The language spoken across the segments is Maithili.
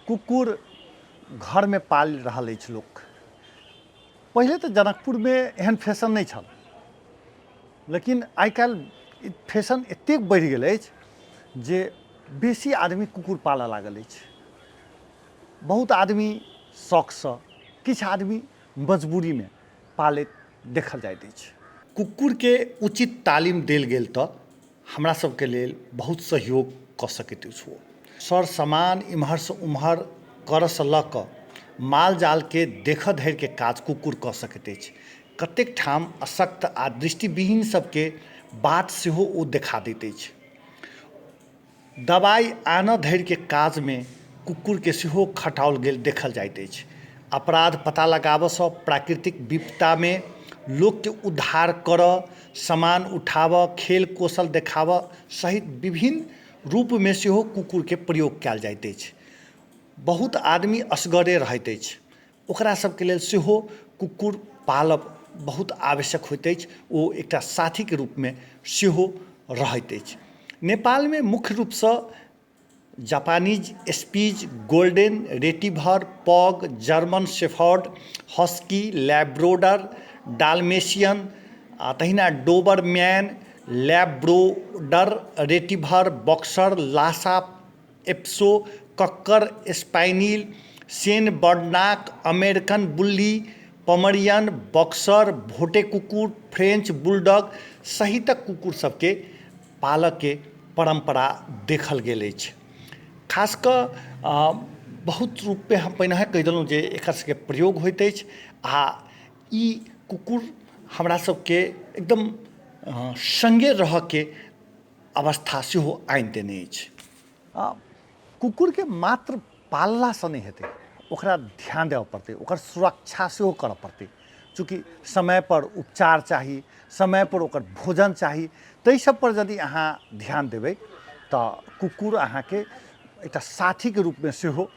कुकुर घरमे पालि रहल अछि लोक। पहिले तऽ जनकपुरमे एहन फैशन नहि छल, लेकिन आइ काल्हि फैशन एतेक बढ़ि गेल अछि जे बेसी आदमी कुकुर पालऽ लागल अछि। बहुत आदमी शौकसँ, किछु आदमी मजबूरीमे पालैत देखल जाइत अछि। कुकुरके उचित तालीम देल गेल तऽ हमरा सबके लेल बहुत सहयोग कऽ सकैत अछि ओ। सर सामान एम्हरसँ ओम्हर करऽसँ लऽ कऽ माल जालके देखऽ धरिके काज कुकुर कऽ सकैत अछि। कतेक ठाम अशक्त आ दृष्टिविहीन सबके बाट सेहो ओ देखा दैत अछि। दबाइ आनऽ धरिके काजमे कुकुरके सेहो खटाओल गेल देखल जाइत अछि। अपराध पता लगाबऽसँ प्राकृतिक विपदामे लोकके उद्धार करऽ, सामान उठाबऽ, खेल कौशल देखाबऽ सहित विभिन्न रूपमे सेहो कुकुरके प्रयोग कयल जाइत अछि। बहुत आदमी असगरे रहैत अछि, ओकरा सबके लेल सेहो कुकुर पालब बहुत आवश्यक होइत अछि। ओ एकटा साथीके रूपमे सेहो रहैत अछि। नेपालमे मुख्य रूपसँ Japanese spitz, golden retriever, pug, German shepherd, husky, Labrador, Dalmatian आ तहिना Doberman, Labrador retriever, boxer, Lhasa Apso, cocker spaniel, Saint Bernard, American bully, Pomeranian, boxer, भोटे कुकुर, फ्रेंच बुलडॉग सहितक कुकुर सबके पालऽके परम्परा देखल गेल अछि। खास कऽ बहुत रूपे हम पहिनहे कहि देलहुँ जे एकर सबके प्रयोग होइत अछि आ ई कुकुर हमरा सबके एकदम सङ्गे रहऽके अवस्था सेहो आनि देने अछि। कुकुरके मात्र पाललासँ नहि हेतै, ओकरा ध्यान देबऽ पड़तै, ओकर सुरक्षा सेहो करऽ पड़तै। चूँकि समयपर उपचार चाही, समयपर ओकर भोजन चाही, ताहि सबपर यदि अहाँ ध्यान देबै तऽ कुकुर अहाँके एकटा साथीके रूपमे सेहो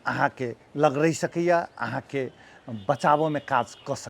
अहाँके लग रहि सकैए, अहाँके बचाबऽमे काज कऽ सकैए।